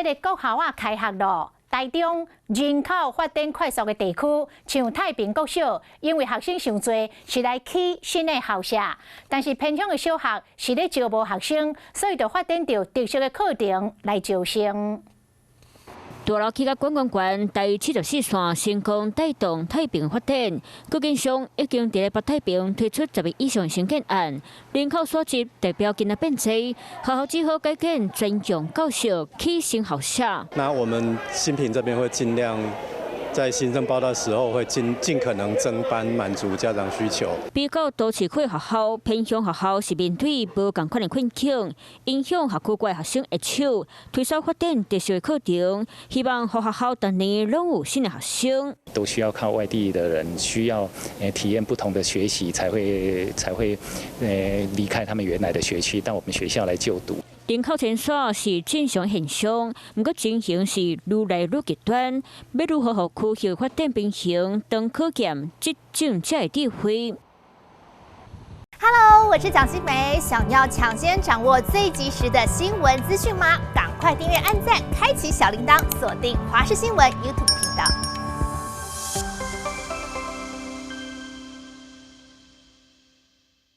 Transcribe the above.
這個國校仔開學囉，台中人口發展快速的地區，像太平國小，因為學生傷濟，是來起新的校舍，但是偏鄉的小學是咧招無學生，所以就發展著特色的課程來招生。大樓起甲懸懸懸，台74線成功帶動太平發展。高建商已經佇咧北太平推出10個以上新建案，人口數值代表今仔變濟，學校只好改建專用教室，起新校舍。那我們新平這邊會盡量在新生報到時候會盡可能增班，滿足家長需求。比較都市區學校，偏鄉學校是面對無仝款的困境，影響學區外學生的手，推銷發展特色課程，希望予學校逐年攏有新的學生。都需要靠外地的人，需要體驗不同的學習，才會離開他們原來的學區，到我們學校來就讀。人口遷徙是正常現象，毋過情形是愈來愈極端。欲如何予區域發展平衡，當考驗執政者的智慧。 Hello，我是蔣新梅，想要搶先掌握最及時的新聞資訊嗎？趕快訂閱、按讚、開啟小鈴鐺，鎖定華視新聞 YouTube 頻道。